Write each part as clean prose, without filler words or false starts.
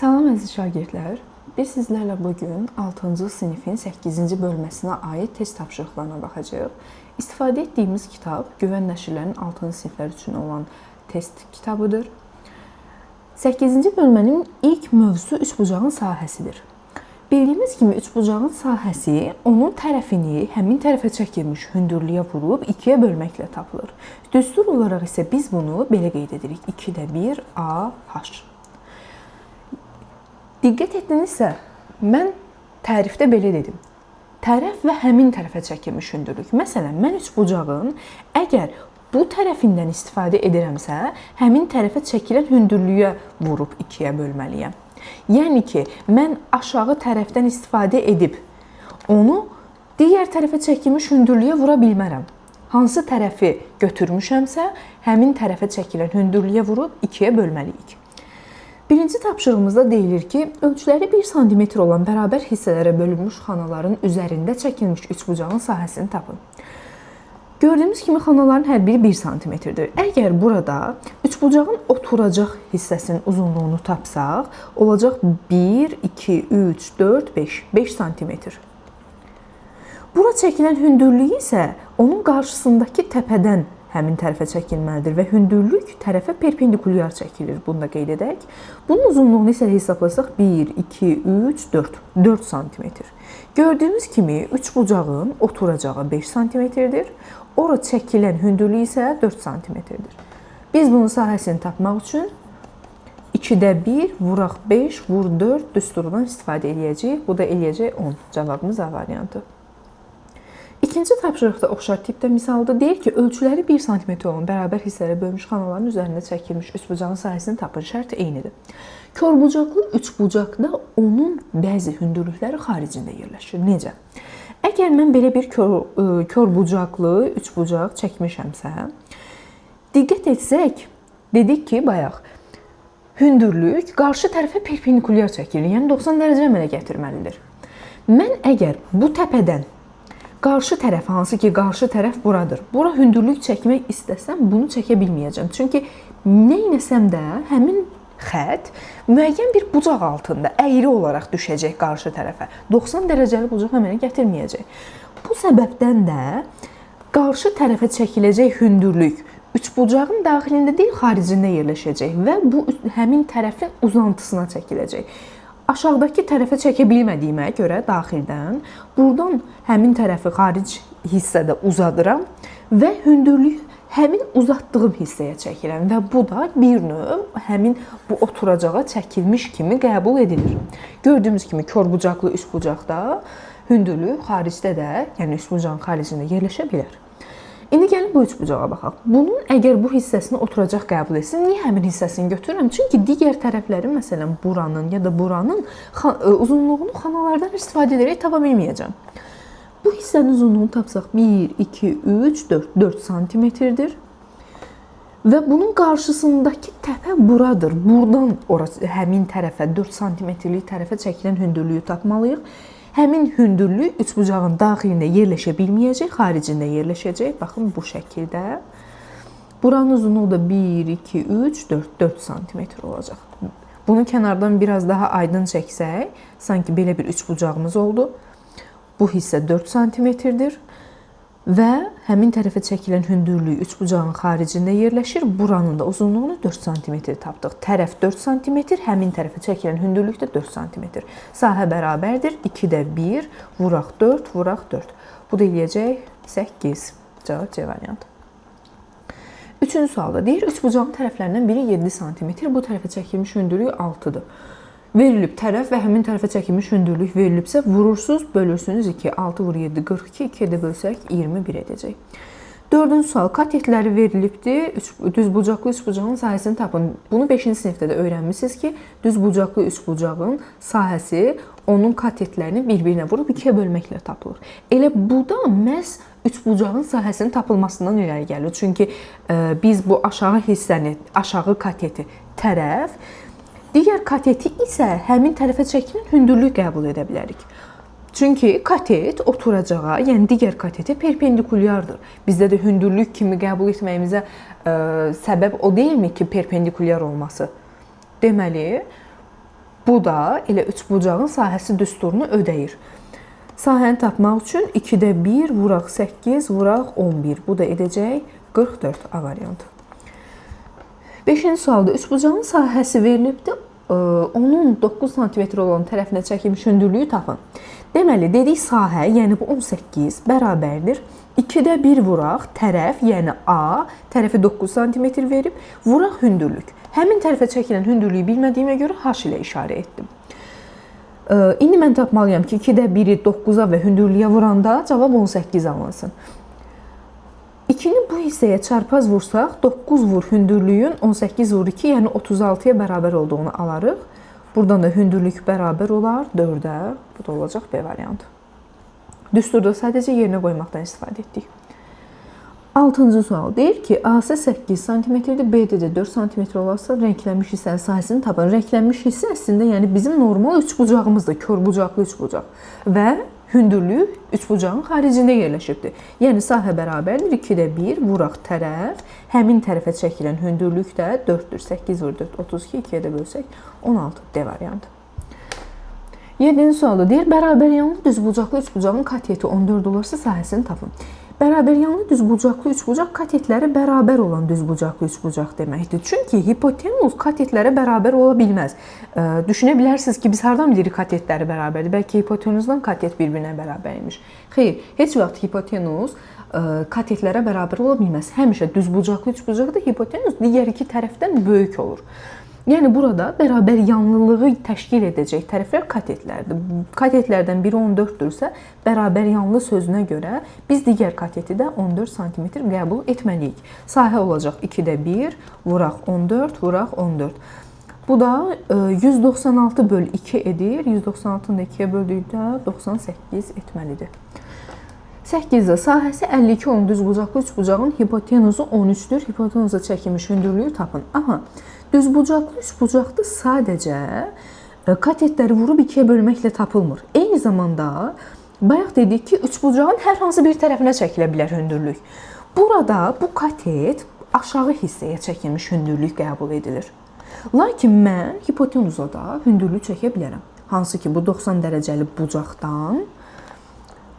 Salam əziz şagirdlər. Biz sizlərlə bu gün 6-cı sinifin 8-ci bölməsinə aid test tapşırıqlarına baxacağıq. İstifadə etdiyimiz kitab Güvən Nəşrlərinin 6-cı siniflər üçün olan test kitabıdır. 8-ci bölmənin ilk mövzusu üçbucağın sahəsidir. Bildiyimiz kimi üçbucağın sahəsi onun tərəfini həmin tərəfə çəkilmiş hündürlüyə vurub 2-yə bölməklə tapılır. Düstur olaraq isə biz bunu belə qeyd edirik. 2-də 1 AH. Diqqət etdinizsə, mən tərifdə belə dedim. Tərəf və həmin tərəfə çəkilmiş hündürlük. Məsələn, mən üçbucağın əgər bu tərəfindən istifadə edirəmsə, həmin tərəfə çəkilən hündürlüyə vurub 2-yə bölməliyəm. Yəni ki, mən aşağı tərəfdən istifadə edib onu digər tərəfə çəkilmiş hündürlüyə vura bilmərəm. Hansı tərəfi götürmüşəmsə, həmin tərəfə çəkilən hündürlüyə vurub 2-yə bölməliyik. Birinci tapşırığımızda deyilir ki, ölçüləri 1 sm olan bərabər hissələrə bölünmüş xanaların üzərində çəkilmiş üçbucağın sahəsini tapın. Gördüyümüz kimi xanaların hər biri 1 sm-dir. Əgər burada üçbucağın oturacaq hissəsinin uzunluğunu tapsaq, olacaq 1, 2, 3, 4, 5, 5 sm. Bura çəkilən hündürlüyü isə onun qarşısındakı təpədən həmin tərəfə çəkilməlidir və hündürlük tərəfə perpendikulyar çəkilir. Bunu da qeyd edək. Bunun uzunluğunu isə hesablasaq 1, 2, 3, 4, 4 sm. Gördüyümüz kimi üçbucağın oturacağı 5 sm-dir. Ora çəkilən hündürlüyü isə 4 sm-dir. Biz bunun sahəsini tapmaq üçün 2-də 1 vuraq 5, vur 4 düsturundan istifadə eləyəcəyik. Bu da eləyəcək 10. Cavabımız A variantı. İkinci tapşırıqda oxşar tipdə misalda deyir ki, ölçüləri 1 sm olan bərabər hissələrə bölünmüş xanaların üzərində çəkilmiş üçbucağın sahəsini tapın. Şərt eynidir. Korbucaqlı üçbucaqda onun bəzi hündürlükləri xaricində yerləşir. Necə? Əgər mən belə bir korbucaqlı üçbucaq çəkmişəmsə, diqqət etsək, dedik ki, bayaq hündürlük qarşı tərəfə perpendikulyar çəkilir, yəni 90 dərəcə əmələ gətirməlidir. Mən əgər bu təpədən qarşı tərəf, hansı ki, qarşı tərəf buradır. Bura hündürlük çəkmək istəsəm, bunu çəkə bilməyəcəm. Çünki nə eləsəm də həmin xətt müəyyən bir bucaq altında əyri olaraq düşəcək qarşı tərəfə. 90 dərəcəli bucaq əmələ gətirməyəcək. Bu səbəbdən də qarşı tərəfə çəkiləcək hündürlük üçbucağın daxilində deyil, xaricində yerləşəcək və bu həmin tərəfin uzantısına çəkiləcək. Aşağıdakı tərəfə çəkə bilmədiyimə görə daxildən buradan həmin tərəfi xaric hissədə uzadıram və hündürlüyü həmin uzatdığım hissəyə çəkirəm və bu da bir növ həmin bu oturacağa çəkilmiş kimi qəbul edilir. Gördüyümüz kimi korbucaqlı üçbucaqda hündürlük xaricdə də, yəni üçbucağın xaricində yerləşə bilər. İndi gəlin bu üçbucağa baxaq. Bunun əgər bu hissəsini oturacaq qəbul etsin, niyə həmin hissəsini götürürəm? Çünki digər tərəflərin, məsələn, buranın ya da buranın uzunluğunu xanalardan istifadə edərək tapa bilməyəcəm. Bu hissənin uzunluğunu tapsaq 1, 2, 3, 4, 4 santimetrdir. Və bunun qarşısındakı təpə buradır. Buradan orası, həmin tərəfə, 4 santimetrlik tərəfə çəkilən hündürlüyü tapmalıyıq. Həmin hündürlük üçbucağın daxilində yerləşə bilməyəcək, xaricində yerləşəcək. Baxın bu şəkildə. Buranın uzunluğu da 1, 2, 3, 4, 4 santimetr olacaq. Bunu kənardan biraz daha aydın çəksək, sanki belə bir üçbucağımız oldu. Bu hissə 4 santimetrdir və həmin tərəfə çəkilən hündürlük üçbucağın xaricində yerləşir. Buranın da uzunluğunu 4 sm tapdıq. Tərəf 4 sm, həmin tərəfə çəkilən hündürlük də 4 sm. Sahə bərabərdir 2-də 1, vuraq 4, vuraq 4. Bu da eləyəcək 8. Cavab C variantı. Üçüncü sualda deyir, üçbucağın tərəflərindən biri 7 sm, bu tərəfə çəkilmiş hündürlük 6-dır. Verilib tərəf və həmin tərəfə çəkilmiş hündürlük verilibsə, vurursunuz, bölürsünüz 2. 6 vur 7, 42, 2-yə də bölsək 21 edəcək. Dördüncü sual, katetləri verilibdir. Düzbucaqlı üçbucağın sahəsini tapın. Bunu 5-ci sinifdə də öyrənmişsiniz ki, düzbucaqlı üçbucağın sahəsi onun katetlərini bir-birinə vurub 2-yə bölməklə tapılır. Elə bu da məhz üçbucağın sahəsinin tapılmasından irəli gəlir. Çünki biz bu aşağı hissəni, aşağı kateti tərəf, digər kateti isə həmin tərəfə çəkilən hündürlük qəbul edə bilərik. Çünki katet oturacağa, yəni digər kateti perpendikulyardır. Bizdə də hündürlük kimi qəbul etməyimizə səbəb o deyilmi ki, perpendikulyar olması? Deməli, Bu da elə üçbucağın sahəsi düsturunu ödəyir. Sahəni tapmaq üçün 2-də 1 vuraq 8 vuraq 11. Bu da edəcək 44 A variantı. 5-ci sualda üçbucağın sahəsi verilibdir. Onun 9 sm olan tərəfinə çəkilmiş hündürlüyü tapın. Deməli, dedik sahə, yəni bu 18 bərabərdir. 2-də 1 vuraq tərəf, yəni A tərəfi 9 sm verib, vuraq hündürlük. Həmin tərəfə çəkilən hündürlüyü bilmədiyimə görə H ilə işarə etdim. İndi mən tapmalıyam ki, 2-də 1-i 9-a və hündürlüyə vuranda cavab 18 alınsın. 2-ni bu hissəyə çarpaz vursaq, 9 vur hündürlüyün 18 vur 2, yəni 36-ya bərabər olduğunu alarıq. Buradan da hündürlük bərabər olar 4-ə. Bu da olacaq B variantı. Düsturda sadəcə yerinə qoymaqdan istifadə etdik. 6-cı sual deyir ki, AS 8 sm-dir, BD də 4 sm olarsa rənglənmiş hissənin sahəsini tapın. Rənglənmiş hissə əslində yəni bizim normal üçbucağımızdır, körbucaqlı üçbucaq və hündürlüyü üçbucağın xaricində yerləşibdir. Yəni sahə bərabərdir 2-də 1 vuraq tərəf, həmin tərəfə çəkilən hündürlük də 4-dür. 8 vur 4, 32, 2-yə də bölsək 16 D variantı. 7-ci sualda deyir, bərabəryanlı düzbucaqlı üçbucağın kateti 14 olarsa sahəsini tapın. Bərabəryanlı düzbucaqlı üçbucaq katetləri bərabər olan düzbucaqlı üçbucaq deməkdir. Çünki hipotenuz katetlərə bərabər ola bilməz. Düşünə bilərsiniz ki, biz hardan bilirik katetləri bərabərdir? Bəlkə hipotenuzdan katet bir-birinə bərabər imiş. Xeyr, heç vaxt hipotenuz katetlərə bərabər ola bilməz. Həmişə düzbucaqlı üçbucaqda hipotenuz digər iki tərəfdən böyük olur. Yəni burada bərabər yanlılığı təşkil edəcək tərəflər katetlərdir. Katetlərdən biri 14-dürsə, bərabər yanlı sözünə görə biz digər kateti də 14 sm qəbul etməliyik. Sahə olacaq 2-də 1, vuraq 14, vuraq 14. Bu da 196 böl 2 edir. 196-nı da 2-yə böldükdə 98 etməlidir. 8-də sahəsi 52 olan düzbucaqlı üçbucağın hipotenuzu 13-dür. Hipotenuza çəkilmiş hündürlüyü tapın. Aha. Düzbucaqlı üçbucaqda sadəcə katetləri vurub 2-yə bölməklə tapılmır. Eyni zamanda bayaq dedik ki, üçbucağın hər hansı bir tərəfinə çəkilə bilər hündürlük. Burada bu katet aşağı hissəyə çəkilmiş hündürlük qəbul edilir. Lakin mən hipotenuza da hündürlük çəkə bilərəm. Hansı ki, bu 90 dərəcəli bucaqdan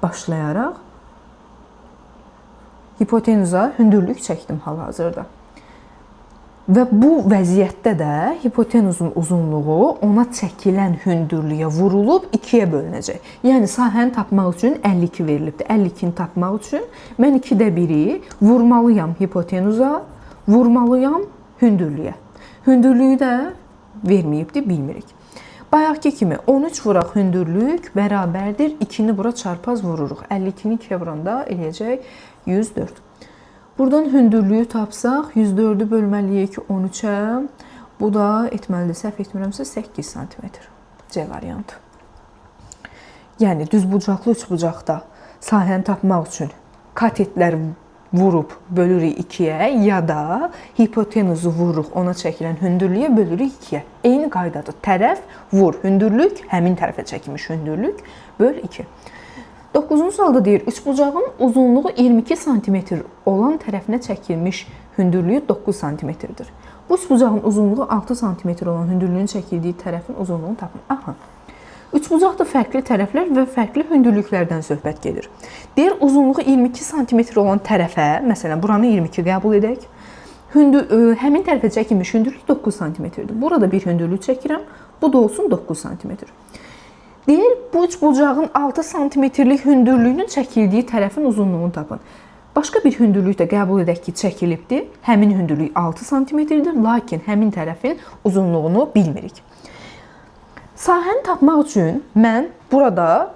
başlayaraq hipotenuza hündürlük çəkdim hal-hazırda. Və bu vəziyyətdə də hipotenuzun uzunluğu ona çəkilən hündürlüyə vurulub 2-yə bölünəcək. Yəni sahəni tapmaq üçün 52 verilibdir. 52-ni tapmaq üçün mən 2-də 1-i vurmalıyam hipotenuza, vurmalıyam hündürlüyə. Hündürlüyü də verməyibdir, bilmirik. Bayaqki kimi 13 vuraq hündürlük bərabərdir. 2-ni bura çarpaz vururuq. 52-ni 2-yə vuranda eləyəcək 104. Buradan hündürlüyü tapsaq, 104-ü bölməliyik 13-ə. Bu da etməlidir, səhv etmirəmsə 8 sm. C variantı. Yəni düzbucaqlı üçbucaqda sahəni tapmaq üçün katetlər vurub bölürük 2-yə ya da hipotenuzu vururuq ona çəkilən hündürlüyə bölürük 2-yə. Eyni qaydadır. Tərəf vur hündürlük, həmin tərəfə çəkilmiş hündürlük böl 2. 9-cu sualda deyir, üçbucağın uzunluğu 22 sm olan tərəfinə çəkilmiş hündürlüyü 9 sm-dir. Bu üçbucağın uzunluğu 6 sm olan hündürlüyün çəkildiyi tərəfin uzunluğunu tapın. Aha. Üçbucaqda fərqli tərəflər və fərqli hündürlüklərdən söhbət gedir. Deyir, uzunluğu 22 sm olan tərəfə, məsələn, buranı 22 qəbul edək. Həmin tərəfə çəkilmiş hündürlük 9 sm-dir. Burada bir hündürlük çəkirəm, bu da olsun 9 sm. Deyir, bu üçbucağın 6 sm-lik hündürlüyünün çəkildiyi tərəfin uzunluğunu tapın. Başqa bir hündürlük də qəbul edək ki, çəkilibdir. Həmin hündürlük 6 sm-dir, lakin həmin tərəfin uzunluğunu bilmirik. Sahəni tapmaq üçün mən burada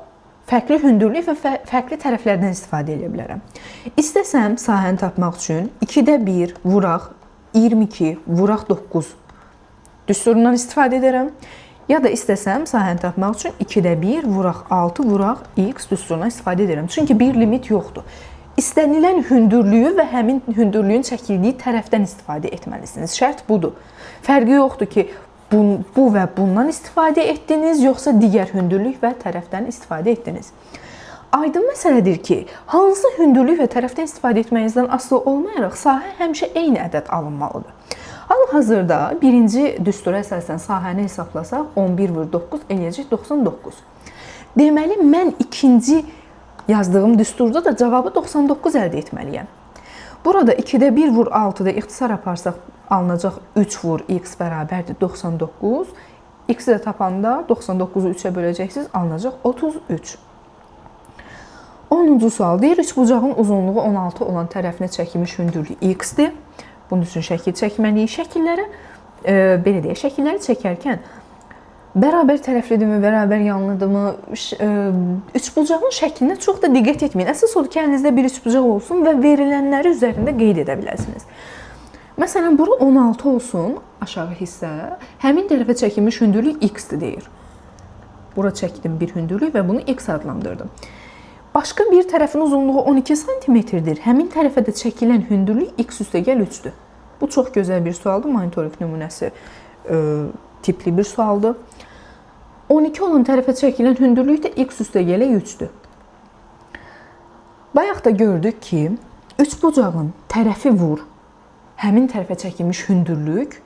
fərqli hündürlük və fərqli tərəflərdən istifadə edə bilərəm. İstəsəm sahəni tapmaq üçün 2-də 1 vuraq 22 vuraq 9 düsturundan istifadə edərəm. Ya da istəsəm sahəni tapmaq üçün 2-də 1 vuraq 6 vuraq x düsturundan istifadə edirəm. Çünki bir limit yoxdur. İstənilən hündürlüyü və həmin hündürlüyün çəkildiyi tərəfdən istifadə etməlisiniz. Şərt budur. Fərqi yoxdur ki, bu və bundan istifadə etdiniz, yoxsa digər hündürlük və tərəfdən istifadə etdiniz. Aydın məsələdir ki, hansı hündürlük və tərəfdən istifadə etməyinizdən asılı olmayaraq sahə həmişə eyni ədəd alınmalıdır. Hal-hazırda birinci düstura əsasən sahəni hesablasaq 11 vur 9 eləyəcək 99. Deməli, mən ikinci yazdığım düsturda da cavabı 99 əldə etməliyəm. Burada 2-də 1 vur 6-da ixtisar aparsaq alınacaq 3 vur x bərabərdir 99. X-i də tapanda 99-u 3-ə böləcəksiniz, alınacaq 33. 10-cu sual deyir, üçbucağın uzunluğu 16 olan tərəfinə çəkilmiş hündürlük x-dir. Bunun üçün şəkil çəkməliyik. Şəkillərə, belə deyək, şəkilləri çəkərkən bərabər tərəflidirmi, bərabər yanlıdırmı, üçbucağın şəklinə çox da diqqət etməyin. Əsas odur ki, əlinizdə bir üçbucaq olsun və verilənləri üzərində qeyd edə biləsiniz. Məsələn, bura 16 olsun, aşağı hissə, həmin tərəfə çəkilmiş hündürlük x-dir deyir. Bura çəkdim bir hündürlük və bunu x adlandırdım. Başqa bir tərəfin uzunluğu 12 sm-dir. Həmin tərəfə də çəkilən hündürlük x üstəgəl 3-dür. Bu çox gözəl bir sualdır. Monitorinq nümunəsi tipli bir sualdır. 12 olan tərəfə çəkilən hündürlük də x üstəgələ 3-dür. Bayaq da gördük ki, üçbucağın tərəfi vur, həmin tərəfə çəkilmiş hündürlük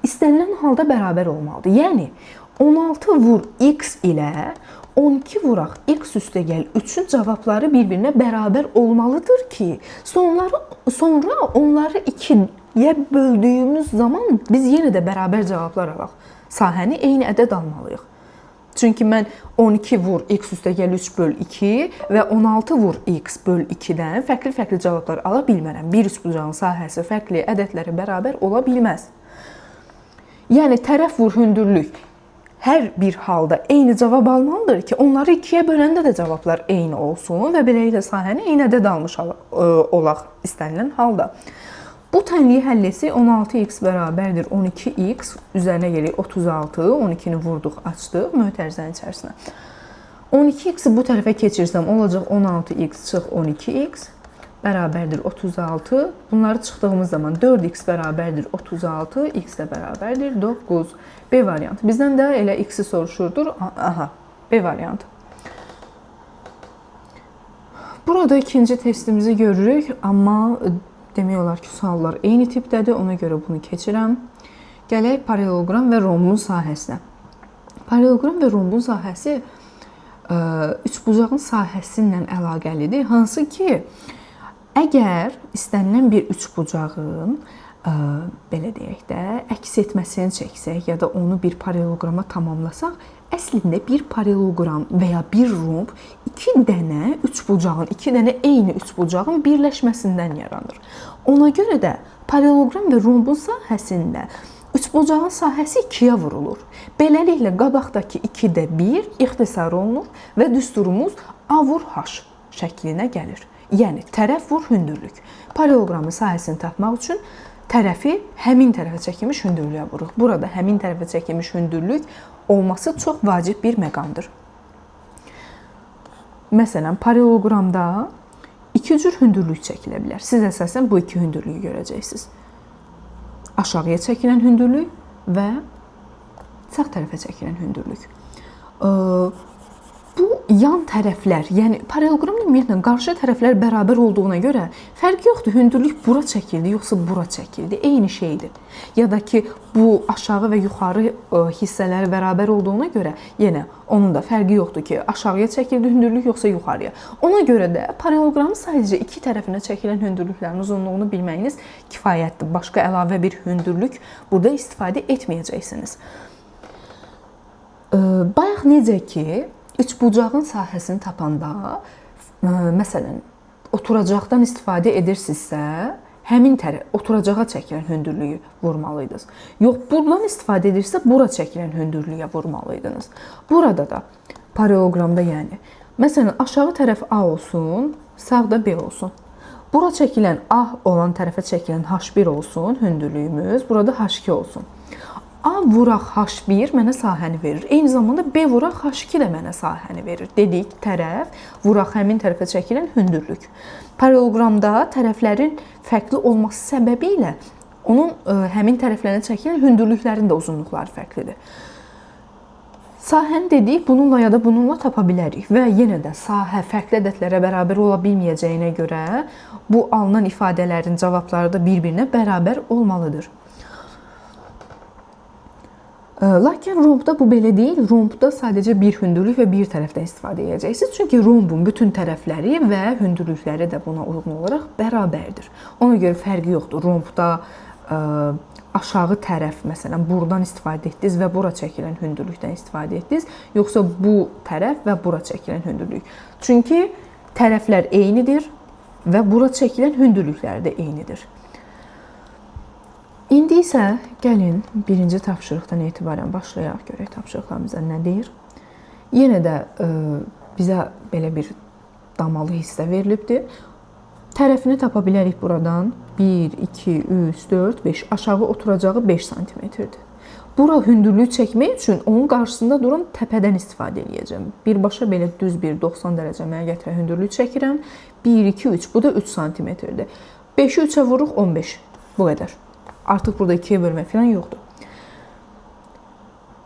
istənilən halda bərabər olmalıdır. Yəni, 16 vur x ilə 12 vuraq x üstəgəl 3-ün cavabları bir-birinə bərabər olmalıdır ki, sonra onları 2-yə böldüyümüz zaman biz yenə də bərabər cavablar alaq. Sahəni eyni ədəd almalıyıq. Çünki mən 12 vur x üstəgəl 3 böl 2 və 16 vur x böl 2-dən fərqli-fərqli cavablar ala bilmərəm. Bir üçbucağın sahəsi fərqli ədədlərə bərabər ola bilməz. Yəni, tərəf vur hündürlük hər bir halda eyni cavab almalıdır ki, onları 2-yə böləndə də cavablar eyni olsun və beləliklə sahəni eyni ədəd almış olaq istənilən halda. Bu tənliyi həll etsək 16x bərabərdir 12x, üzərinə gəlir 36, 12-ni vurduq, açdıq mötərizənin içərisinə. 12x-i bu tərəfə keçirsəm olacaq 16x çıx 12x bərabərdir 36. Bunları çıxdığımız zaman 4x bərabərdir 36, x də bərabərdir 9. B variantı. Bizdən də elə x-i soruşurdur. Aha, B variantı. Burada ikinci testimizi görürük, amma demək olar ki, suallar eyni tipdədir, ona görə bunu keçirəm. Gələk paralleloqram və rombun sahəsinə. Paralleloqram və rombun sahəsi üçbucağın sahəsi ilə əlaqəlidir. Hansı ki, əgər istənilən bir üçbucağın, belə deyək də, əks etməsini çəksək ya da onu bir paralleloqrama tamamlasaq, əslində bir paralleloqram və ya bir romb iki dənə üçbucağın, iki dənə eyni üçbucağın birləşməsindən yaranır. Ona görə də paralleloqram və rombun sahəsində üçbucağın sahəsi 2-yə vurulur. Beləliklə, qabaqdakı 2-də 1 ixtisar olunur və düsturumuz A vur H şəklinə gəlir. Yəni, tərəf vur hündürlük. Paralleloqramın sahəsini tapmaq üçün tərəfi həmin tərəfə çəkilmiş hündürlüyə vururuq. Burada həmin tərəfə çəkilmiş hündürlük olması çox vacib bir məqamdır. Məsələn, paralleloqramda iki cür hündürlük çəkilə bilər. Siz əsasən bu iki hündürlüyü görəcəksiniz. Aşağıya çəkilən hündürlük və sağ tərəfə çəkilən hündürlük. Bu yan tərəflər, yəni paralleloqramda ümumiyyətlə qarşı tərəflər bərabər olduğuna görə fərqi yoxdur. Hündürlük bura çəkildi, yoxsa bura çəkildi. Eyni şeydir. Ya da ki, bu aşağı və yuxarı hissələri bərabər olduğuna görə yenə onun da fərqi yoxdur ki, aşağıya çəkildi hündürlük, yoxsa yuxarıya. Ona görə də paralleloqramın sadəcə iki tərəfinə çəkilən hündürlüklərin uzunluğunu bilməyiniz kifayətdir. Başqa əlavə bir hündürlük burada istifadə etməyəcəksiniz. Bayaq necə ki, üçbucağın sahəsini tapanda, məsələn, oturacaqdan istifadə edirsinizsə, həmin tərəf oturacağa çəkilən hündürlüyü vurmalıydınız. Yox, buradan istifadə edirsə, bura çəkilən hündürlüyə vurmalıydınız. Burada da paralleloqramda, yəni, məsələn, aşağı tərəf A olsun, sağda B olsun. Bura çəkilən A olan tərəfə çəkilən H1 olsun hündürlüyümüz, burada H2 olsun. A vuraq H1 mənə sahəni verir. Eyni zamanda B vuraq H2 də mənə sahəni verir. Dedik, tərəf vuraq həmin tərəfə çəkilən hündürlük. Paralleloqramda tərəflərin fərqli olması səbəbi ilə onun həmin tərəflərinə çəkilən hündürlüklərin də uzunluqları fərqlidir. Sahəni dedik, bununla ya da bununla tapa bilərik və yenə də sahə fərqli ədədlərə bərabər ola bilməyəcəyinə görə bu alınan ifadələrin cavabları da bir-birinə bərabər olmalıdır. Lakin rombda bu belə deyil. Rombda sadəcə bir hündürlük və bir tərəfdən istifadə edəcəksiniz. Çünki rombun bütün tərəfləri və hündürlükləri də buna uyğun olaraq bərabərdir. Ona görə fərqi yoxdur. Rombda aşağı tərəf, məsələn, buradan istifadə etdiniz və bura çəkilən hündürlükdən istifadə etdiniz, yoxsa bu tərəf və bura çəkilən hündürlük. Çünki tərəflər eynidir və bura çəkilən hündürlüklər də eynidir. İndi isə gəlin birinci tapşırıqdan etibarən başlayaq, görək tapşırıqlarımıza nə deyir. Yenə də bizə belə bir damalı hissə verilibdir. Tərəfini tapa bilərik buradan. 1, 2, 3, 4, 5. Aşağı oturacağı 5 santimetrdir. Bura hündürlüyü çəkmək üçün onun qarşısında duran təpədən istifadə eləyəcəm. Birbaşa belə düz bir 90 dərəcə mənə gətirən hündürlüyü çəkirəm. 1, 2, 3. Bu da 3 santimetrdir. 5-i 3-ə vururuq 15. Bu qədər. Artıq burada 2-yə bölmək falan yoxdur.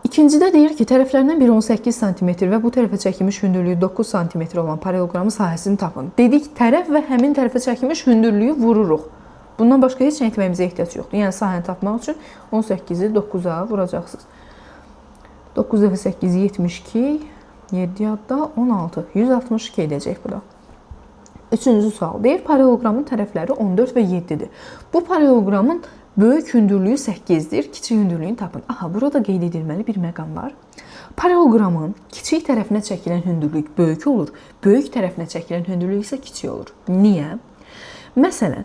İkincidə deyir ki, tərəflərindən biri 18 sm və bu tərəfə çəkilmiş hündürlüyü 9 sm olan paralleloqramın sahəsini tapın. Dedik, tərəf və həmin tərəfə çəkilmiş hündürlüyü vururuq. Bundan başqa heç nə etməyimizə ehtiyac yoxdur. Yəni, sahəni tapmaq üçün 18-i 9-a vuracaqsınız. 9 dəfə 8, 72, 7 yadda 16, 162 edəcək bu da. Üçüncü sual deyir, paralleloqramın tərəfləri 14 və 7-dir. Bu paralleloqramın böyük hündürlüyü 8-dir, kiçik hündürlüyünü tapın. Aha, burada qeyd edilməli bir məqam var. Paralleloqramın kiçik tərəfinə çəkilən hündürlük böyük olur, böyük tərəfinə çəkilən hündürlük isə kiçik olur. Niyə? Məsələn,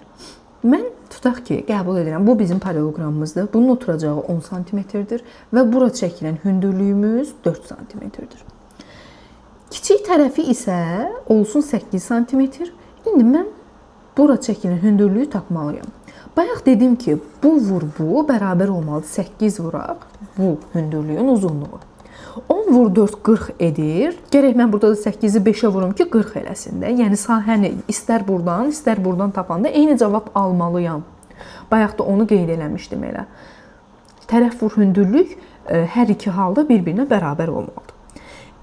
mən tutaq ki, qəbul edirəm, bu bizim paralleloqramımızdır. Bunun oturacağı 10 santimetrdir və bura çəkilən hündürlüyümüz 4 santimetrdir. Kiçik tərəfi isə olsun 8 santimetr. İndi mən bura çəkilən hündürlüyü tapmalıyam. Bayaq dedim ki, bu vur bu bərabər olmalıdır. 8 vuraq bu hündürlüyün uzunluğu. 10 vur 4 40 edir. Gərək mən burada da 8-i 5-ə vurum ki, 40 eləsin də. Yəni sahəni istər buradan, istər buradan tapanda eyni cavab almalıyam. Bayaq da onu qeyd eləmişdim elə. Tərəf vur hündürlük hər iki halda bir-birinə bərabər olmalıdır.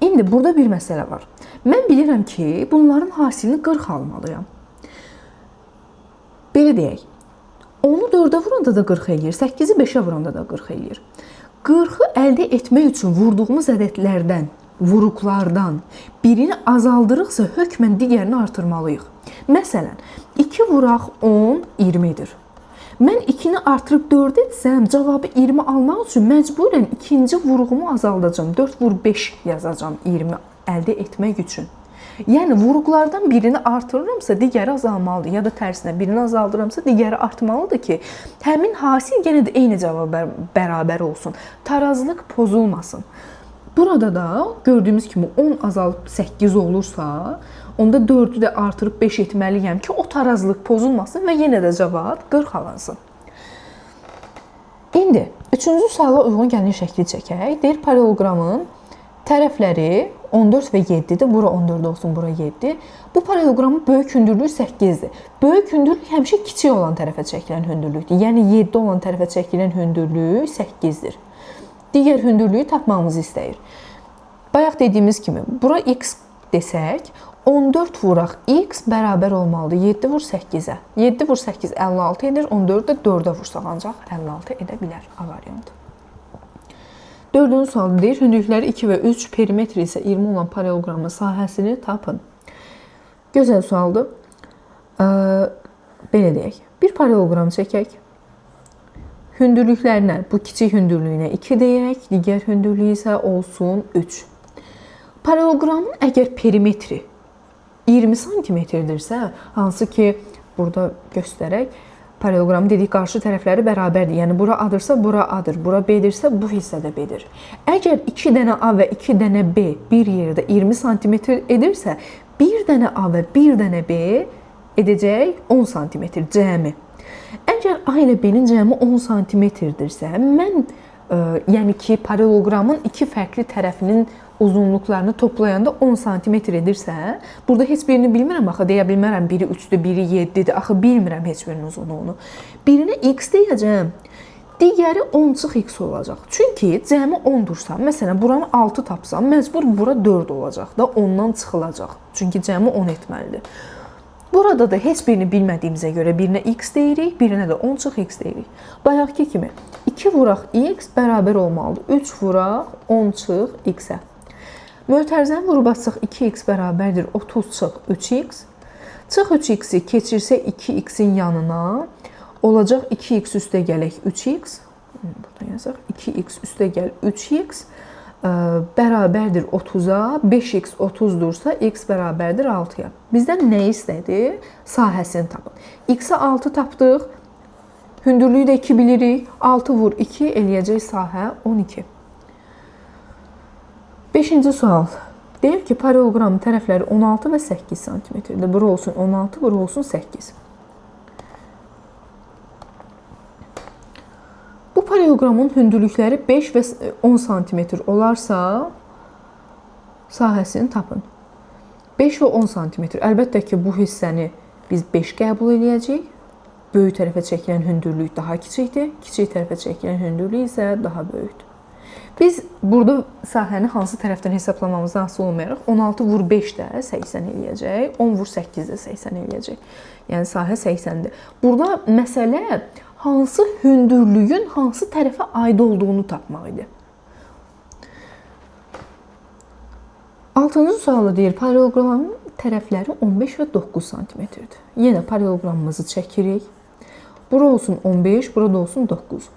İndi burada bir məsələ var. Mən bilirəm ki, bunların hasilini 40 almalıyam. Belə deyək. 10-u 4-ə vuranda da 40 eləyir, 8-i 5-ə vuranda da 40 eləyir. 40-ı əldə etmək üçün vurduğumuz ədədlərdən, vuruqlardan birini azaldırıqsa, hökmən digərini artırmalıyıq. Məsələn, 2 vuraq 10, 20 edir. Mən 2-ni artırıb 4 etsəm, cavabı 20 almaq üçün məcburən ikinci vuruğumu azaldacam. 4 vur 5 yazacam 20 əldə etmək üçün. Yəni, vuruqlardan birini artırıramsa, digəri azalmalıdır. Ya da tərsinə, birini azaldıramsa, digəri artmalıdır ki, həmin hasil yenə də eyni cavaba bərabər olsun. Tarazlıq pozulmasın. Burada da gördüyümüz kimi 10 azalıb 8 olursa, onda 4-ü də artırıb 5 etməliyəm ki, o tarazlıq pozulmasın və yenə də cavab 40 alınsın. İndi, üçüncü suala uyğun gəlin şəkli çəkək. Deyir, paralleloqramın tərəfləri 14 və 7-dir. Bura 14 olsun, bura 7. Bu paralleloqramın böyük hündürlüyü 8-dir. Böyük hündürlük həmişə kiçik olan tərəfə çəkilən hündürlükdür. Yəni 7 olan tərəfə çəkilən hündürlüyü 8-dir. Digər hündürlüyü tapmamızı istəyir. Bayaq dediyimiz kimi, bura x desək, 14 vuraq x bərabər olmalıdır. 7 vur 8-ə. 7 vur 8 56 edir. 14-ü də 4-ə vursaq ancaq 56 edə bilər. A variantı. Dördüncü sual deyir, hündürlükləri 2 və 3, perimetri isə 20 olan paralleloqramın sahəsini tapın. Gözəl sualdır. Belə deyək, bir paralleloqram çəkək. Hündürlüklərinə, bu kiçik hündürlüyünə 2 deyək, digər hündürlüyü isə olsun 3. Paralleloqramın əgər perimetri 20 santimetrdirsə, hansı ki, burada göstərək, paralleloqram dedik, qarşı tərəfləri bərabərdir. Yəni, bura A-dırsa, bura A-dır. Bura B-dirsə, bu hissə də B-dir. Əgər 2 dənə A və 2 dənə B bir yerdə 20 santimetr edirsə, 1 dənə A və 1 dənə B edəcək 10 santimetr cəmi. Əgər A ilə B-nin cəmi 10 santimetrdirsə, mən, yəni ki, paralleloqramın iki fərqli tərəfinin uzunluqlarını toplayanda 10 santimetr edirsə, burada heç birini bilmirəm, axı deyə bilmərəm, biri 3-dür, biri 7-dir, axı bilmirəm heç birinin uzunluğunu. Birinə x deyəcəm, digəri 10 çıx x olacaq. Çünki cəmi 10-dursa, məsələn, buranı 6 tapsam, məcbur bura 4 olacaq da, 10-dan çıxılacaq. Çünki cəmi 10 etməlidir. Burada da heç birini bilmədiyimizə görə birinə x deyirik, birinə də 10 çıx x deyirik. Bayaqki kimi 2 vuraq x bərabər olmalıdır. 3 vuraq 10 çıx x-ə. Mötərizəni vurub açsaq 2x bərabərdir 30 çıx 3x. Çıx 3x-i keçirsək 2x-in yanına olacaq 2x üstə gələk 3x. Buradan yazaq. 2x üstə gəl 3x bərabərdir 30-a, 5x 30-dursa, x bərabərdir 6-ya. Bizdən nə istədi? Sahəsini tapın. X-ə 6 tapdıq, hündürlüyü də 2 bilirik. 6 vur 2 eləyəcək sahə 12. 5-ci sual. Deyir ki, paralleloqramın tərəfləri 16 və 8 santimetrdir. Bura olsun 16, bura olsun 8. Bu paralleloqramın hündürlükləri 5 və 10 sm olarsa, sahəsini tapın. 5 və 10 sm. Əlbəttə ki, bu hissəni biz 5 qəbul eləyəcəyik. Böyük tərəfə çəkilən hündürlük daha kiçikdir. Kiçik tərəfə çəkilən hündürlük isə daha böyükdür. Biz burada sahəni hansı tərəfdən hesablamamızdan asılı olmayaraq 16 vur 5 də 80 eləyəcək, 10 vur 8 də 80 eləyəcək. Yəni sahə 80-dir. Burada məsələ hansı hündürlüyün hansı tərəfə aid olduğunu tapmaq idi. 6-cı sualda deyir, paralleloqramın tərəfləri 15 və 9 santimetrdir. Yenə paralleloqramımızı çəkirik. Bura olsun 15, burada olsun 9.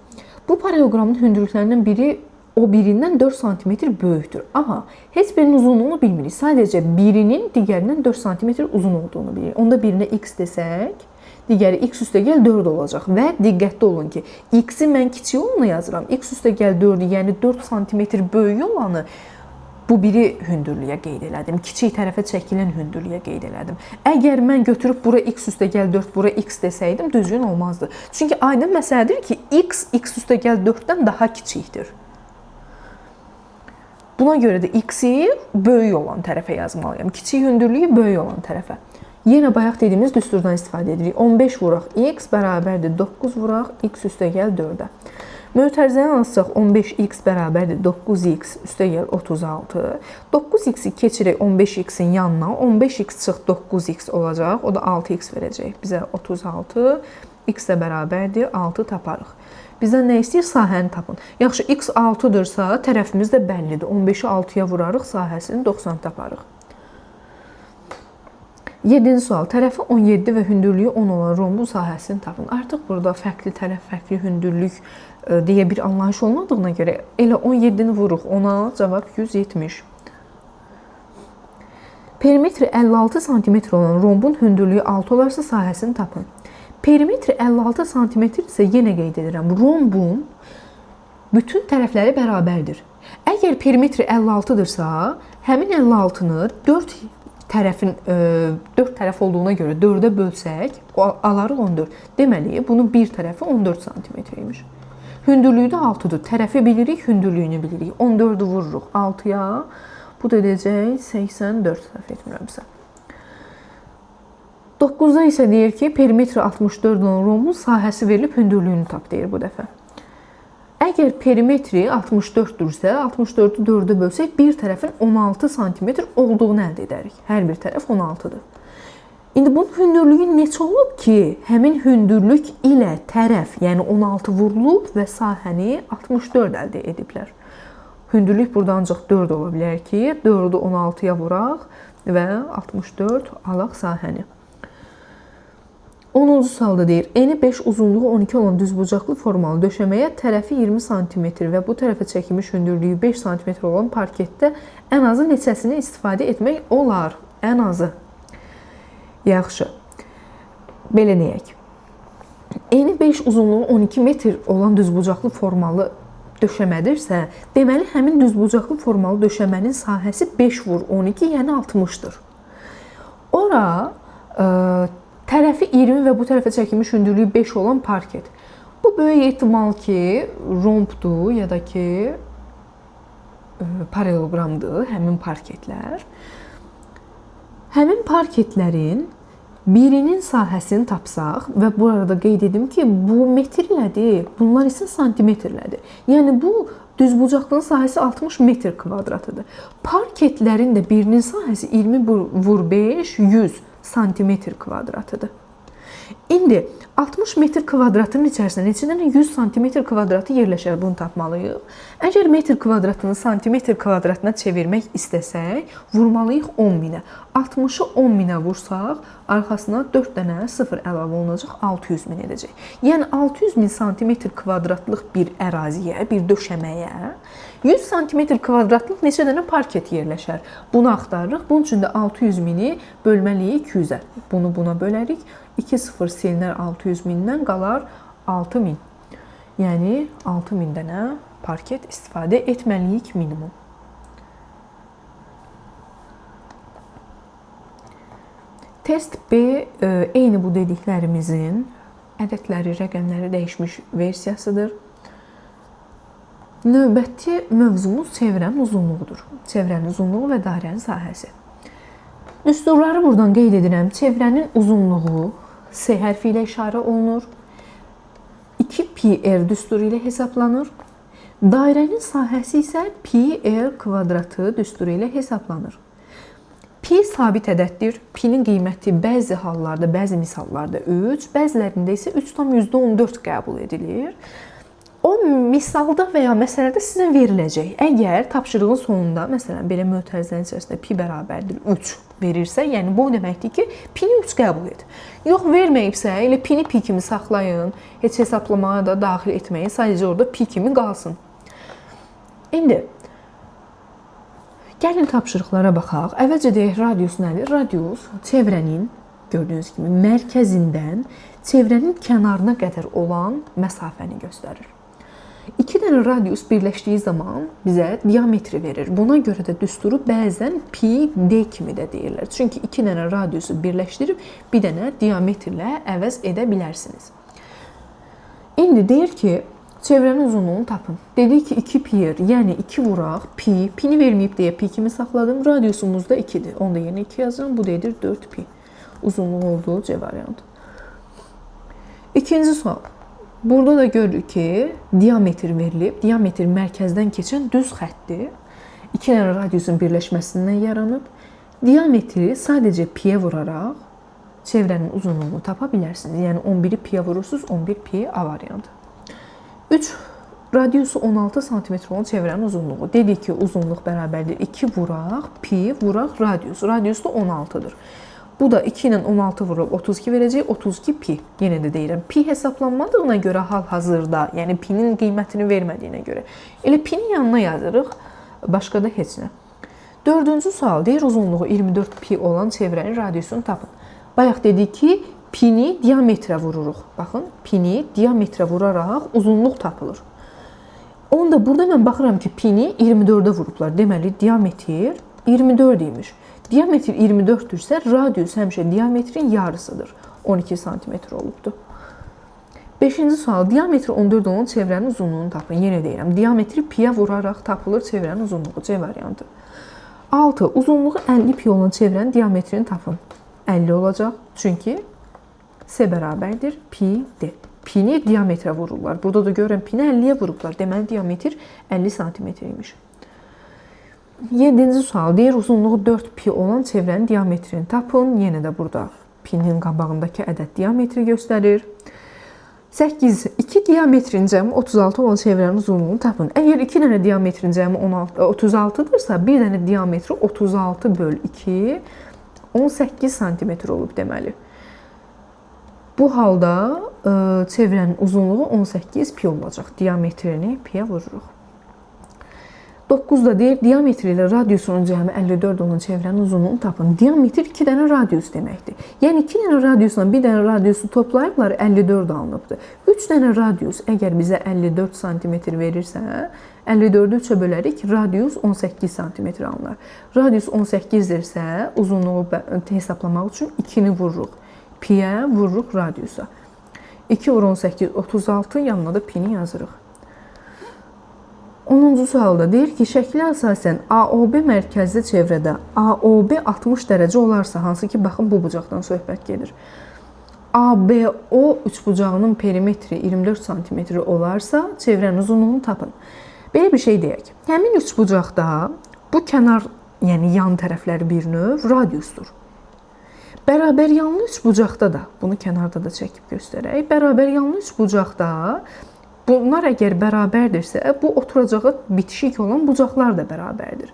Bu paralleloqramın hündürlüklərindən biri o birindən 4 sm böyükdür. Aha, heç birinin uzunluğunu bilmirik. Sadəcə birinin digərindən 4 sm uzun olduğunu bilirik. Onda birinə x desək, digəri x üstə gəl 4 olacaq. Və diqqətli olun ki, x-i mən kiçik olanı yazıram. X üstə gəl 4-ü, yəni 4 sm böyük olanı bu biri hündürlüyə qeyd elədim. Kiçik tərəfə çəkilən hündürlüyə qeyd elədim. Əgər mən götürüb bura x üstə gəl 4, bura x desəydim, düzgün olmazdı. Çünki aydın məsələdir ki, x, x üstə gəl 4-dən daha kiçikdir. Buna görə də x-i böyük olan tərəfə yazmalıyam. Kiçik hündürlüyü böyük olan tərəfə. Yenə bayaq dediyimiz düsturdan istifadə edirik. 15 vuraq x bərabərdir 9 vuraq x üstə gəl 4-ə. Mötərizəni alsaq 15x bərabərdir 9x üstə gəl 36. 9x-i keçirək 15x-in yanına. 15x çıx 9x olacaq. O da 6x verəcək bizə 36. X də bərabərdir 6 taparıq. Bizdən nə istəyir? Sahəni tapın. Yaxşı, x 6-dırsa, tərəfimiz də bəllidir. 15-i 6-ya vurarıq, sahəsini 90 taparıq. 7-ci sual. Tərəfi 17 və hündürlüyü 10 olan rombun sahəsini tapın. Artıq burada fərqli tərəf, fərqli hündürlük deyə bir anlayış olmadığına görə elə 17-ni vururuq 10-a, cavab 170. Perimetri 56 sm olan rombun hündürlüyü 6 olarsa sahəsini tapın. Perimetri 56 sm isə yenə qeyd edirəm, rombun bütün tərəfləri bərabərdir. Əgər perimetri 56-dırsa, həmin 56-nı 4 tərəfin 4 tərəf olduğuna görə 4-ə bölsək, alarıq 14. Deməli, bunun bir tərəfi 14 sm imiş. Hündürlüyü də 6-dır. Tərəfi bilirik, hündürlüyünü bilirik. 14-ü vururuq 6-ya. Bu da edəcək 84, səhv etmirəmsə. 9-da isə deyir ki, perimetri 64 olan rombun sahəsi verilib, hündürlüyünü tap deyir bu dəfə. Əgər perimetri 64-dürsə, 64-ü 4-ə bölsək, bir tərəfin 16 sm olduğunu əldə edərik. Hər bir tərəf 16-dır. İndi bunun hündürlüyü neçə olub ki, həmin hündürlük ilə tərəf, yəni 16 vurulub və sahəni 64 əldə ediblər. Hündürlük burada ancaq 4 ola bilər ki, 4-ü 16-ya vuraq və 64 alaq sahəni. 10-cu sualda deyir, eni 5, uzunluğu 12 olan düzbucaqlı formalı döşəməyə tərəfi 20 sm və bu tərəfə çəkilmiş hündürlüyü 5 sm olan parketdə ən azı neçəsini istifadə etmək olar? Ən azı. Yaxşı. Belə deyək. Eni 5, uzunluğu 12 metr olan düzbucaqlı formalı döşəmədirsə, deməli həmin düzbucaqlı formalı döşəmənin sahəsi 5 vur 12, yəni 60-dır. Ora tərəfi 20 və bu tərəfə çəkilmiş hündürlüyü 5 olan parket. Bu böyük ehtimal ki, rombdur ya da ki, paralleloqramdır həmin parketlər. Həmin parketlərin birinin sahəsini tapsaq və bu arada qeyd edim ki, bu metrlədir, bunlar isə santimetrlədir. Yəni bu düzbucaqlının sahəsi 60 metr kvadratıdır. Parketlərin də birinin sahəsi 20 vur 5, 100 santimetr kvadratıdır. İndi 60 metr kvadratının içərisində neçə dənə 100 santimetr kvadratı yerləşər, bunu tapmalıyıq. Əgər metr kvadratını santimetr kvadratına çevirmək istəsək, vurmalıyıq 10.000-ə. 60-ı 10.000-ə vursaq, arxasına 4 dənə 0 əlavə olunacaq, 600.000 edəcək. Yəni 600.000 santimetr kvadratlıq bir əraziyə, bir döşəməyə 100 santimetr kvadratlıq neçə dənə parket yerləşər? Bunu axtarırıq. Bunun üçün də 600.000-i bölməliyik 200-ə. Bunu buna bölərik. 2 0 silinər 600.000-dən qalar 6.000. Yəni 6.000 dənə parket istifadə etməliyik minimum. Test B eyni bu dediklərimizin ədədləri, rəqəmləri dəyişmiş versiyasıdır. Növbəti mövzumuz çevrənin uzunluğudur. Çevrənin uzunluğu və dairənin sahəsi. Düsturları buradan qeyd edirəm. Çevrənin uzunluğu S hərfi ilə işarə olunur. 2 pi r düsturu ilə hesablanır. Dairənin sahəsi isə pi r kvadratı düsturu ilə hesablanır. Pi sabit ədəddir. Pinin qiyməti bəzi hallarda, bəzi misallarda 3, bəzilərində isə 3,14 qəbul edilir. O misalda və ya məsələdə sizə veriləcək. Əgər tapşırığın sonunda, məsələn, belə mötərizənin içərisində pi bərabərdir 3 verirsə, yəni bu deməkdir ki, pini 3 qəbul et. Yox, verməyibsə, elə pini pi kimi saxlayın, heç hesablamaya da daxil etməyin, sadəcə orada pi kimi qalsın. İndi, gəlin tapşırıqlara baxaq. Əvvəlcə deyək, radius nədir? Radius çevrənin, gördüyünüz kimi, mərkəzindən çevrənin kənarına qədər olan məsafəni göstərir. İki dənə radius birləşdiyi zaman bizə diametri verir. Buna görə də düsturu bəzən pi d kimi də deyirlər. Çünki iki dənə radiusu birləşdirib bir dənə diametrlə əvəz edə bilərsiniz. İndi deyir ki, çevrənin uzunluğunu tapın. Dedik ki, 2 pi r, yəni 2 vuraq pi. Pini verməyib deyə pi kimi saxladım. Radiusumuz da 2-dir. Onu da yerinə 2 yazıram. Bu da edir 4 pi. Uzunluğu olduğu C variantı. İkinci sual. Burada da görürük ki, diametr verilib. Diametr mərkəzdən keçən düz xəttdir. İki dənə radiusun birləşməsindən yaranıb. Diametri sadəcə piyə vuraraq çevrənin uzunluğunu tapa bilərsiniz. Yəni 11-i piyə vurursunuz, 11 pi A variantı. 3 radiusu 16 sm olan çevrənin uzunluğu. Dedik ki, uzunluq bərabərdir 2 vuraq pi vuraq radius. Radius da 16-dır. Bu da 2 ilə 16 vurub 32 verəcək, 32 pi. Yenə də deyirəm, pi hesablanmadığına görə hal-hazırda, yəni pinin qiymətini vermədiyinə görə. Elə pinin yanına yazırıq, başqa da heç nə. Dördüncü sual deyir, uzunluğu 24 pi olan çevrənin radiusunu tapın. Bayaq dedik ki, pini diametrə vururuq. Baxın, pini diametrə vuraraq uzunluq tapılır. Onda burada mən baxıram ki, pini 24-ə vurublar. Deməli, diametr 24 imiş. Diametr 24-dürsə, radius həmişə diametrin yarısıdır. 12 sm olubdur. Beşinci sual, diametri 14 olan çevrənin uzunluğunu tapın. Yenə deyirəm, diametri piyə vuraraq tapılır çevrənin uzunluğu, C variantı. 6. Uzunluğu 50 pi olan çevrənin diametrini tapın. 50 olacaq, çünki S bərabərdir pi D. Pini diametrə vururlar. Burada da görürəm, pini 50-yə vurublar. Deməli, diametr 50 sm imiş. 7-ci sual deyir, uzunluğu 4 pi olan çevrənin diametrini tapın. Yenə də burada pinin qabağındakı ədəd diametri göstərir. 8. 2 diametrin cəmi 36 olan çevrənin uzunluğunu tapın. Əgər 2 dənə diametrin cəmi 36-dırsa, bir dənə diametri 36 böl 2, 18 sm olub deməli. Bu halda çevrənin uzunluğu 18 pi olacaq. Diametrini piyə vururuq. 9-da deyir, diametr ilə radiusunun cəmi 54 olan çevrənin uzunluğunu tapın. Diametr 2 dənə radius deməkdir. Yəni 2 dənə radiusla bir dənə radiusu toplayıblar, 54 alınıbdır. 3 dənə radius əgər bizə 54 sm verirsə, 54-ü 3-ə bölərik, radius 18 sm alınır. Radius 18-dirsə, uzunluğu hesablamaq üçün 2-ni vururuq. Piyə vururuq radiusa. 2 vur 18, 36, yanına da pini yazırıq. 10-cu sualda deyir ki, şəklə əsasən AOB mərkəzli çevrədə AOB 60 dərəcə olarsa, hansı ki, baxın, bu bucaqdan söhbət gedir. ABO üçbucağının perimetri 24 sm olarsa, çevrənin uzunluğunu tapın. Belə bir şey deyək. Həmin üçbucaqda bu kənar, yəni yan tərəfləri bir növ radiusdur. Bərabər yanlı üçbucaqda da, bunu kənarda da çəkib göstərək. Bərabər yanlı üçbucaqda bunlar əgər bərabərdirsə, bu oturacağa bitişik olan bucaqlar da bərabərdir.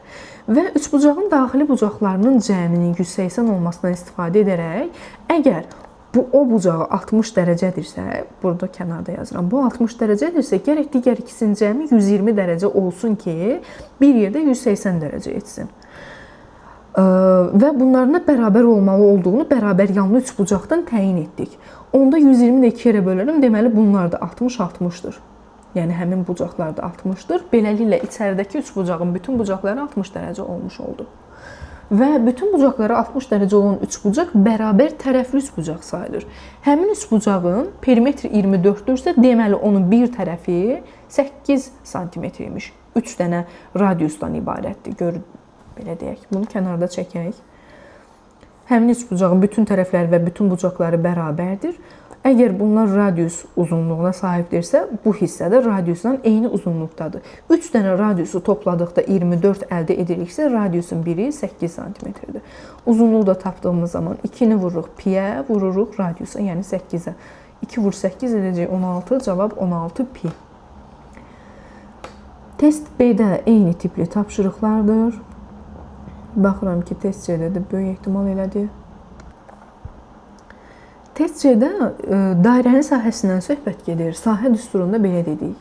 Və üçbucağın daxili bucaqlarının cəminin 180 olmasından istifadə edərək, əgər bu o bucağı 60 dərəcədirsə, burada kənarda yazıram, bu 60 dərəcədirsə, gərək digər ikisinin cəmi 120 dərəcə olsun ki, bir yerdə 180 dərəcə etsin. Və bunların da bərabər olmalı olduğunu bərabər yanlı üçbucaqdan təyin etdik. Onda 120-ni də 2 yerə bölərəm, deməli bunlar da 60-60-dır. Yəni həmin bucaqlar da 60-dır. Beləliklə içəridəki üçbucağın bütün bucaqları 60 dərəcə olmuş oldu. Və bütün bucaqları 60 dərəcə olan üçbucaq bərabər tərəfli üçbucaq sayılır. Həmin üçbucağın perimetri 24-dürsə, deməli onun bir tərəfi 8 sm imiş. 3 dənə radiusdan ibarətdir. Gör, belə deyək, bunu kənarda çəkək. Həmin üçbucağın bütün tərəfləri və bütün bucaqları bərabərdir. Əgər bunlar radius uzunluğuna sahibdirsə, bu hissədə radiusla eyni uzunluqdadır. 3 dənə radiusu topladıqda 24 əldə ediriksə, radiusun biri 8 sm-dir. Uzunluğu da tapdığımız zaman 2-ni vururuq pi-yə, vururuq radiusa, yəni 8-ə. 2 vur 8 edəcək 16, cavab 16 pi. Test B-də eyni tipli tapşırıqlardır. Baxıram ki, test C-də də böyük ehtimal elədi. Test C-də dairənin sahəsindən söhbət gedir. Sahə düsturunda belə dedik.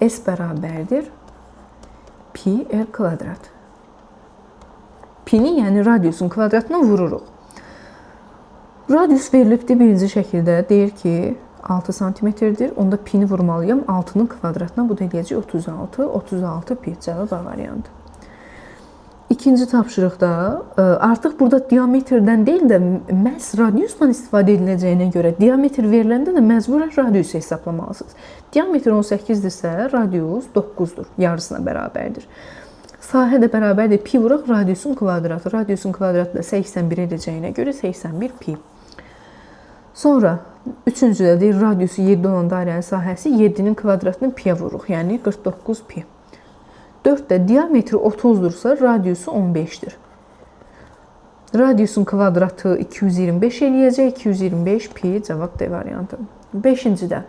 S bərabərdir pi r kvadrat. Pini, yəni radiusun kvadratına vururuq. Radius verilibdir birinci şəkildə. Deyir ki, 6 sm-dir. Onda pini vurmalıyam 6-nın kvadratına. Bu da eləyəcək 36. 36 pi cavab A variantı. İkinci tapşırıqda artıq burada diametrdən deyil də məhz radiusdan istifadə ediləcəyinə görə diametr veriləndə də məcburən radiusu hesaplamalısınız. Diametr 18-dirsə, radius 9-dur, yarısına bərabərdir. Sahə də bərabərdir. Pi vuraq radiusun kvadratı. Radiusun kvadratı da 81 edəcəyinə görə 81 pi. Sonra üçüncüdə deyir, radiusu 7 olan dairənin sahəsi 7-nin kvadratını piyə vururuq, yəni 49 pi. 4-də diametri 30-dursa, radiusu 15-dir. Radiusun kvadratı 225 eləyəcək. 225 pi cavab D variantı. 5-cidə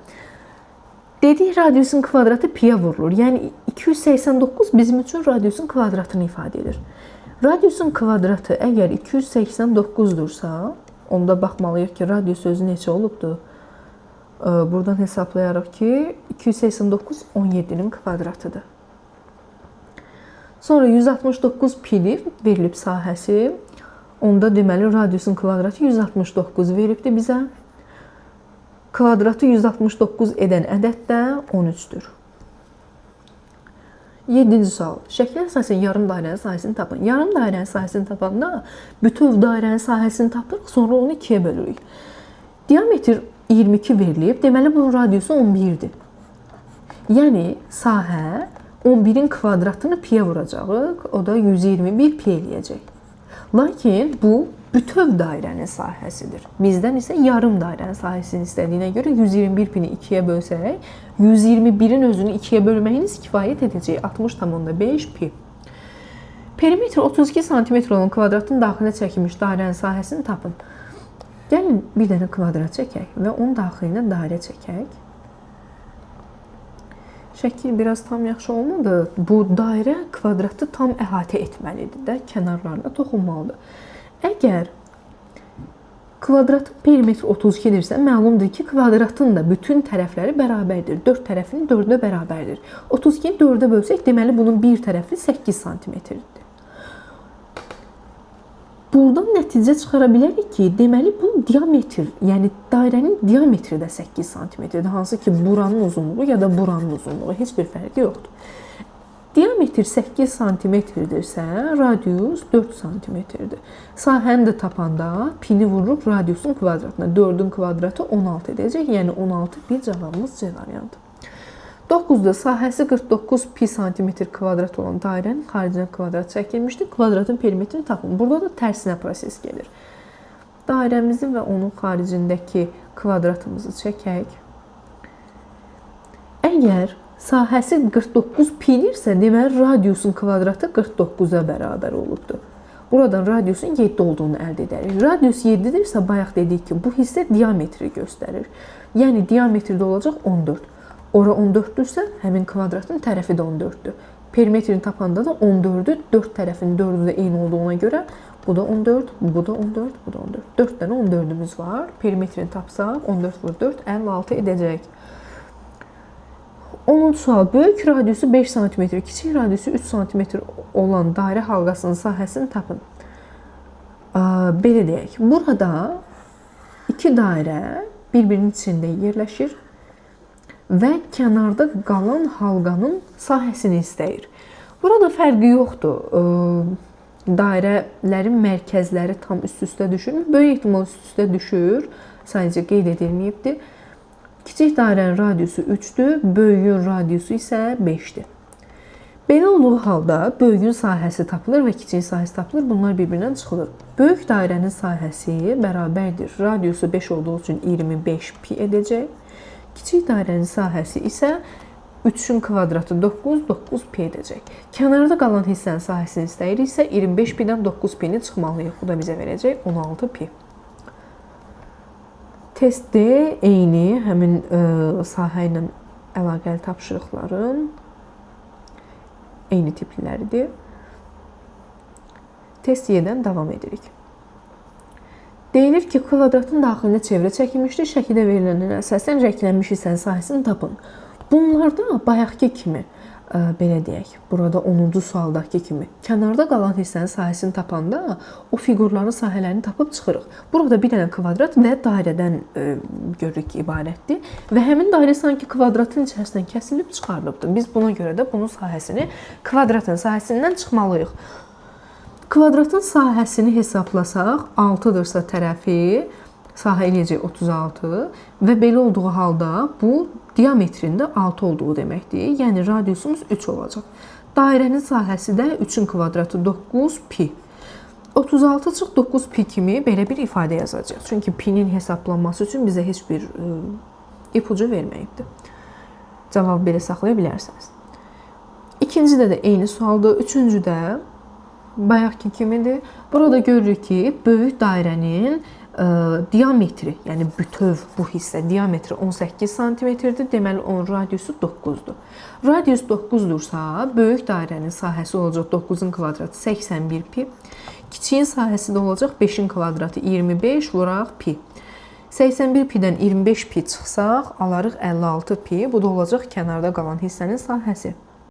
dedik, radiusun kvadratı piyə vurulur. Yəni 289 bizim üçün radiusun kvadratını ifadə edir. Radiusun kvadratı əgər 289-dursa, onda baxmalıyıq ki, radius özü neçə olubdur? Buradan hesablayarıq ki, 289 17-nin kvadratıdır. Sonra 169 pi verilib sahəsi. Onda deməli radiusun kvadratı 169 veribdir bizə. Kvadratı 169 edən ədəd də 13-dür. 7-ci sual. Şəklə əsasən yarım dairənin sahəsini tapın. Yarım dairənin sahəsini tapanda bütöv dairənin sahəsini tapırıq, sonra onu 2-yə bölürük. Diametr 22 verilib, deməli bunun radiusu 11-dir. Yəni sahə 11-in kvadratını piyə vuracağıq, o da 121 pi eləyəcək. Lakin bu bütöv dairənin sahəsidir. Bizdən isə yarım dairənin sahəsini istədiyinə görə 121 pini 2-yə bölsək, 121-in özünü 2-yə bölməyiniz kifayət edəcək. 60,5 pi. Perimetri 32 sm olan kvadratın daxilinə çəkilmiş dairənin sahəsini tapın. Gəlin bir dənə kvadrat çəkək və onun daxilinə dairə çəkək. Şəkil biraz tam yaxşı olmadı. Bu dairə kvadratı tam əhatə etməlidir də, kənarlarına toxunmalıdır. Əgər kvadratın perimetri 32-dirsə, məlumdur ki, kvadratın da bütün tərəfləri bərabərdir. 4 tərəfinin 4-ə bərabərdir. 32-ni 4-ə bölsək, deməli bunun bir tərəfi 8 sm-dir. Buradan nəticə çıxara bilərik ki, deməli bu diametr, yəni dairənin diametri də 8 sm-dir. Hansı ki, buranın uzunluğu ya da buranın uzunluğu heç bir fərqi yoxdur. Diametr 8 sm-dirsə, radius 4 sm-dir. Sahəni də tapanda pini vururuq radiusun kvadratına. 4-ün kvadratı 16 edəcək. Yəni 16 pi cavabımız C variantı. 9-da sahəsi 49 pi santimetr kvadrat olan dairənin xaricinə kvadrat çəkilmişdir. Kvadratın perimetrini tapın. Burada da tərsinə proses gedir. Dairəmizi və onun xaricindəki kvadratımızı çəkək. Əgər sahəsi 49 pi-dirsə, deməli radiusun kvadratı 49-a bərabər olubdur. Buradan radiusun 7 olduğunu əldə edərik. Radius 7-dirsə, bayaq dedik ki, bu hissə diametri göstərir. Yəni, diametri də olacaq 14. Ora 14-dürsə, həmin kvadratın tərəfi də 14-dür. Perimetrini tapanda da 14-ü, 4 tərəfin 4-ü də eyni olduğuna görə bu da 14, bu da 14, bu da 14. 4 dənə 14-ümüz var. Perimetrini tapsaq, 14 vur 4, 56 edəcək. 10-cu sual. Böyük radiusu 5 cm, kiçik radiusu 3 cm olan dairə halqasının sahəsini tapın. Belə deyək, burada iki dairə bir-birinin içində yerləşir və kənarda qalan halqanın sahəsini istəyir. Burada fərqi yoxdur. Dairələrin mərkəzləri tam üst-üstə düşürmü? Böyük ehtimal üst-üstə düşür. Sadəcə qeyd edilməyibdir. Kiçik dairənin radiusu 3-dür, böyüyün radiusu isə 5-dir. Belə olduğu halda böyüyün sahəsi tapılır və kiçiyin sahəsi tapılır. Bunlar bir-birindən çıxılır. Böyük dairənin sahəsi bərabərdir. Radiusu 5 olduğu üçün 25 pi edəcək. Kiçik dairənin sahəsi isə 3-ün kvadratı 9, 9 pi edəcək. Kənarda qalan hissənin sahəsini istəyiriksə 25 pi-dən 9 pi-ni çıxmalıyıq. Bu da bizə verəcək 16 pi. Test D eyni həmin sahə ilə əlaqəli tapşırıqların eyni tipliləridir. Test Y-dən davam edirik. Deyilir ki, kvadratın daxilində çevrə çəkilmişdir. Şəkildə verilənlərə əsasən rənglənmiş hissənin sahəsini tapın. Bunlarda bayaqki kimi, belə deyək, burada 10-cu sualdakı kimi kənarda qalan hissənin sahəsini tapanda o fiqurların sahələrini tapıb çıxırıq. Burada bir dənə kvadrat və dairədən görürük ki, ibarətdir və həmin dairə sanki kvadratın içərisindən kəsilib çıxarılıbdır. Biz buna görə də bunun sahəsini kvadratın sahəsindən çıxmalıyıq. Kvadratın sahəsini hesablasaq, 6-dırsa tərəfi, sahə eləyəcək 36 və belə olduğu halda bu diametrində 6 olduğu deməkdir. Yəni radiusumuz 3 olacaq. Dairənin sahəsi də 3-ün kvadratı 9 pi. 36 çıx 9 pi kimi belə bir ifadə yazacaq. Çünki pinin hesablanması üçün bizə heç bir ipucu verməyibdir. Cavabı belə saxlaya bilərsiniz. İkincidə də eyni sualdır. Üçüncüdə bayaqki kimidir. Burada görürük ki, böyük dairənin diametri, yəni bütöv bu hissə diametri 18 sm-dir. Deməli, onun radiusu 9-dur. Radius 9-dursa, böyük dairənin sahəsi olacaq 9-un kvadratı 81 pi. Kiçiyin sahəsi də olacaq 5-in kvadratı 25 vuraq pi. 81 pi-dən 25 pi çıxsaq, alarıq 56 pi. Bu da olacaq kənarda qalan hissənin sahəsi.